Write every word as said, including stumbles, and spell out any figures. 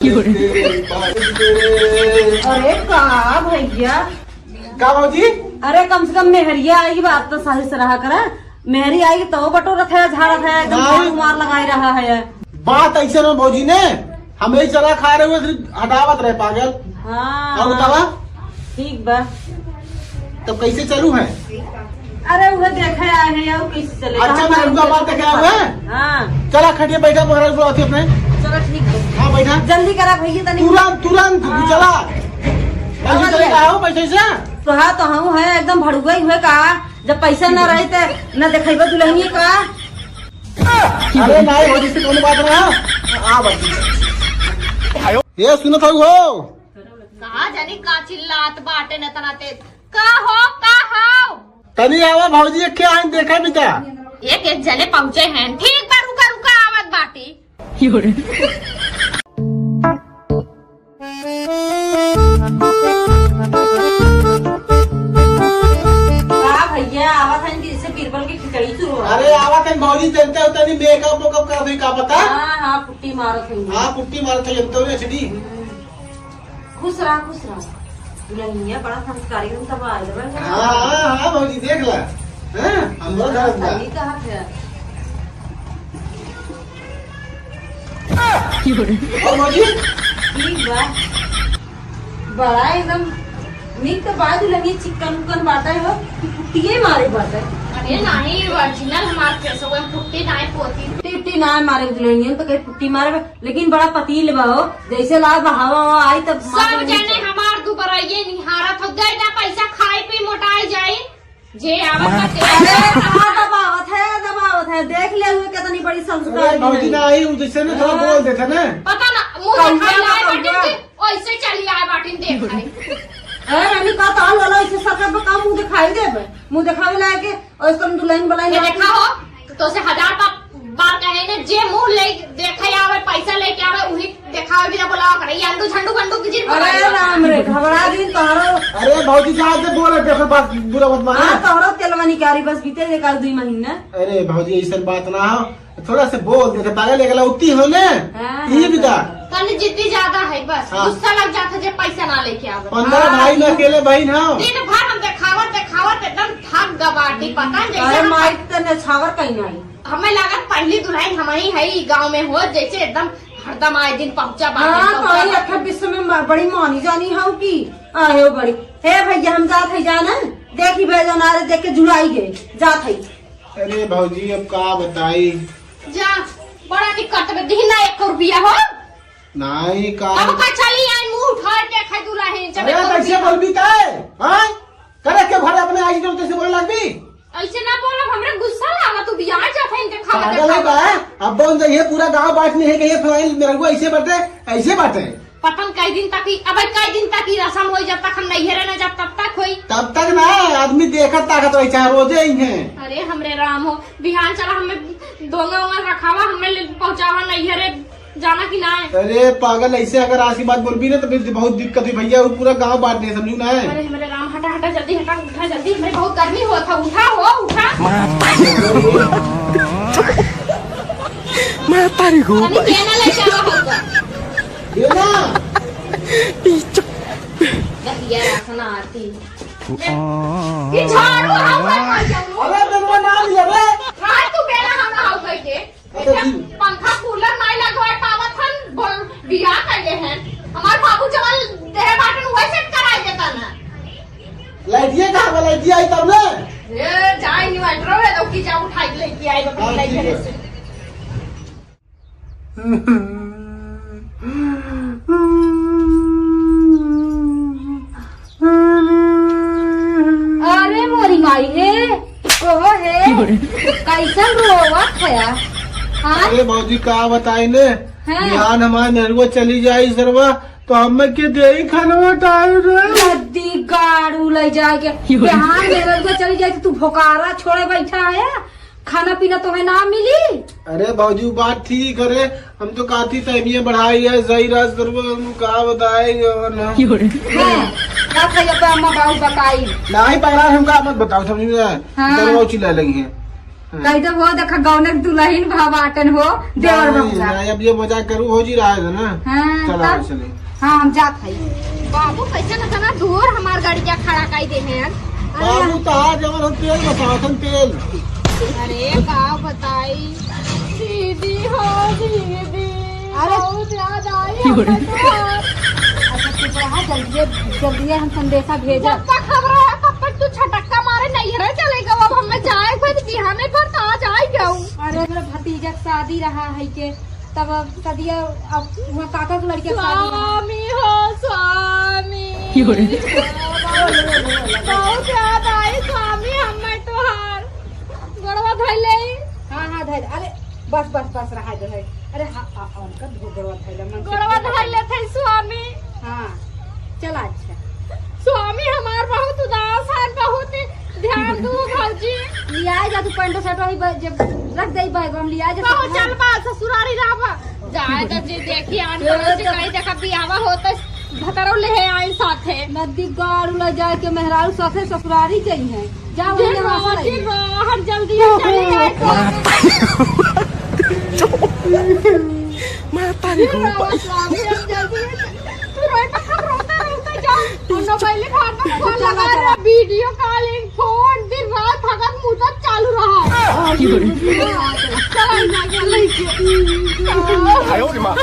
अरे का भैया? का भौजी? अरे कम से कम मेहरिया आएगी, बात तो सही से रहा करा। मेहरी आएगी तो बटोरत है, झाड़त है, एकदम नहीं। झाड़ू मार लगाई रहा है। बात ऐसे ना भौजी ने, हम यही चला खा रहे हुए, सिर्फ हटावत रहे पागल। हाँ, और बतावा? ठीक बा। तब कैसे चलू है? अरे उहे देखे आए हैं यार, कैसे चले? अच्छा, कहाँ मेरे को बात देखे आए हैं? हाँ। चला खटिया बैठा, महाराज बुलावत है अपने। चलो ठीक है। हाँ, बैठा। जल्दी करा भैया तनी। तुरंत, तुरंत, हाँ। चला। पैसे आवाज चले है। का हो, पैसे से? तो हाँ, तो हम है एकदम भड़ुआ ही हुए का, जब पैसा ना रहे तो ना देखेबे दुल्हनिया का। अरे नहीं, भौजी से कोनो बात ना। आ बात। ये सुनत हो? कहा जानी का चिल्लात बाटे न तना तेज। का हो, का हो? तनी आवा भौजी, एक के आइन देखा बिता। एक, एक जने पहुँचे हैं। ठीक बा, रुका, रुका, आवत बाटी। का भैया, आवत हन कि जैसे बीरबल की खिचड़ी शुरू हो। अरे आवत हन भौजी, चलते हो तनी मेकअप वेकअप कर दे, का पता? हाँ, हाँ, पुट्टी मारत हन। हाँ, पुट्टी मारत हन, जनते हो रे छड़ी। खुश रहा, खुश रहा। दुल्हनिया बड़ा संस्कारी हम सब आए रहे हैं। हाँ, हाँ, हाँ, भौजी, देख ला। हाँ, हम लोग हाँ, समझ ला। सही कहा थे। और भौजी? ठीक बा। बड़ा एकदम नीक तो बा दुल्हनिया, चिकन उकन बाटे हो, कि पुट्टिए मारे बाटे। अरे नहीं, original हमार face हो, पुट्टी नाई पोती। पुट्टी, पुट्टी नाई मारे दुल्हनिया, तो कहीं पुट्टी मारे बा। लेकिन बड़ा पतील बा हो, जैसे लाग बा हवा, हवा आई तब सब मार जने नीचे। हमार दुबरइये निहारत हो, दे दा पैसा, खाई पी मोटाई जाई। जे आवत बा, दे अरे, दे। कहाँ दबावत है, दबावत है, देख ले हुए कितनी बड़ी संस्कार अरे, की भौजी नहीं। ना आई, उ जैसे ना थोड़ा हाँ। बोल देते ना। पता ना, मुँह कौआ देखाई ना लाए कौआ। बाटिन कि ओइसे चली आए बाटिन देखाई। अरे, रानी का ताल वाला ऐसे सरकार पे काम मुँह दिखाई देबे, मुँह दिखावे लाए के और तुम दुल्हन बुलाई ये ना। देखा हो, तो से हजार बार, बार कहे ने, जे मुँह ले देखे आवे, पैसा लेके आवे, उही देखावे बिना बोलावा करे। ये अंडू झंडू बंडू की जिन अरे बोलावे। राम रे, घबरा दिन तोहरो। अरे भौजी, जहाँ से बोल रहे, देखो बात बुरा मत माना। हाँ, तोहरो तेलवा निकारी बस बीते एक आध दुई महीना। अरे भौजी, ऐसन बात ना हो, थोड़ा से बोल देते, पागल एकलौती हो ने, हाँ, ये हाँ, भी तो। तनी जिद्दी ज्यादा है बस, हाँ। गुस्सा लग जाता जब पैसा ना लेके आवे। पंद्रह हाँ, भाई में अकेले बहन हो। दिन भर हम देखावत देखावत एकदम थक गबाटी, पता है, जैसे अरे हम माई, तने छावर कहीं नहीं। हमें लागत पहली दुल्हन हम ही है ई गाँव में हो, जैसे एकदम हरदम आए दिन पहुँचा बाटे, हाँ, पहुँचा तो ये बाटे। अखर विश्व में म-, बड़ी मानी जानी हौ कि आए हो बड़ी। हे भैया, हम जात है जाना, देखी भैया जौन आ रहे, देख के जुड़ाई गए, जात है। अरे भौजी, अब का बताई? जा, बड़ा दिक्कत में दिही ना एक रुपया हो। नहीं का? अब का चली आई मुँह उठा के खाई दुल्हन, जब अरे एक कैसे रुपया। बोलबी तै? हाँ? करे के घर अपने आई जो तैसे बोले लगबी? ऐसे ना बोलब, हमरा गुस्सा लागा, तू बियाह जात है इनके खावा पागल है देखावा। बा? अब बन जाइए, पूरा गांव बांट नहीं है कि ये फलानी मेरे को ऐसे बाटे, ऐसे बाटे। पता न कई दिन तक ही, अब कई दिन तक ही रसम होई, जब तक हम नैहरे न जब तब तक होई। तब तक ना, आदमी देखत ताकत रही, चाहे रोजे ही हैं। अरे हमरे राम हो, बिहान चला हमें दोंगा वोंगा रखावा, हमें ले पहुंचावा नैहरे। जाना कि ना? अरे पागल, ऐसे अगर आसी बात बोलबी ना तो फिर बहुत दिक्कत हुई भैया, वो पूरा गांव बांट दे, समझू ना है? अरे हमरे राम, हटा हटा, जल्दी हटा, उठा जल्दी, हमरे बहुत गर्मी होत है, उठा हो, उठा। मैं तारी को तनी भाई। केना लेके आवा होगा? ये ना। दहिया रखना आती। ये झाड़ू हम कर जाऊँ। अरे तनवा नाम ले रे। हाँ, तू बेला हम हाउ कह के। अच्छा, इतना ठीक। पंखा कूलर नाई लगवाए पावत हन, बोल, बियाह कइले हैं। हमार बाबू जवन देहे बाटन, उहे सेट कराई देता ना। लाइटिया कहाँ बा? लाइटिया आई तब ना। ए, जा inverter है, तो की जा उठाई के लेके आई, तो हाँ, लाइट ठीक है। से। अरे मोरी माई रे, ओहो हे, कैसन रोवत है? हाँ? अरे भौजी, का बताई ने, हाँ। बिहान हमार मेहरुआ चली जाई सरवा, तो हमें के देई खानवा टाइम रे? नदी गाड़ू ले जाके, बिहान मेहरुआ चली जाई तो तू भोकारा छोड़े बैठा है? खाना पीना तोहे ना मिली। अरे भौजी, उ बात ठीक है रे, हम तो काथी तहमिया बढ़ाई है, सही रात सरवा, हम का बताए और ना। हैं, का खाई अब अम्मा बाबू बताई? नाही पगला, हम का मत बताओ, समझ में आए? हाँ। सरवा चिल्लाए लगी है। कह दे हो, देखा गौने के दुल्हन भा बाटन हो, देवर नहीं, भौजा। नहीं, अब ये मजाक करू, भौजी रहा है ना। हाँ, चला, तब? चले। हाँ, हम जात हई। बाबू, कैसे न तना दूर हमार गड़िया खड़ा कई दे हैं। बाबू, तहार जवन हम तेल बसावत हन, तेल। अरे, का बताई, दीदी हो, दीदी, अरे। बहुत याद आई हमका तोहार। अच्छा, चुप रहा, जल्दी, जल्दी हम संदेशा भेजब। जब तक हम रहे, तब तक तू छटक्का मारे नैहरे चले गवा। अब हमें जाए के बाद बिहाने पर तो आ जाए जाऊ। अरे, मेरा भतीजा के शादी रहा है के, तब अब सदिया, अब वहाँ काका के लड़का शादी रहा। स्वामी हो, स्वामी। क्यों रे? बहुत याद आई स्वामी हमें तोहार। गोड़वा धइले। हाँ, हाँ, धइले। अरे, बस, बस, बस, रहा दे है। अरे, हाँ, आ, आ, उनका धो-, गोड़वा धइले, मन से गोड़वा धइले थे स्वामी। हाँ, चला, अच्छा। स्वामी हमार बहुत उदास है, बहुत ध्यान दू भौजी। लियाए जा तू पैंट शर्ट वही ब-, जब रख दे बैग, हम लियाए जा बहुत सपना। चल बा ससुरारी रहबा। जाए जब जी देखी आन पड़ोस से कहीं देखा बियाहवा होता, भतरो ले आई साथे। नदी गाड़ू ले जाए के मेहरारू साथे ससुरारी गई है। जा वही फिर यहाँ से रोवा, फिर लइए। रोवा, हम जल्दी चले आए तो। माता रे फिर रोवा, स्वामी, हम जल्दी तू रोए तो हम रोते रोते जाओ। हम तो पहले घर में फोन चला, लगा चला। रहे, वीडियो कॉलिंग, फोन, दिन रात हगत मुतत चालू रहा। हाँ, चला, चला, चला। आयो रे माँ।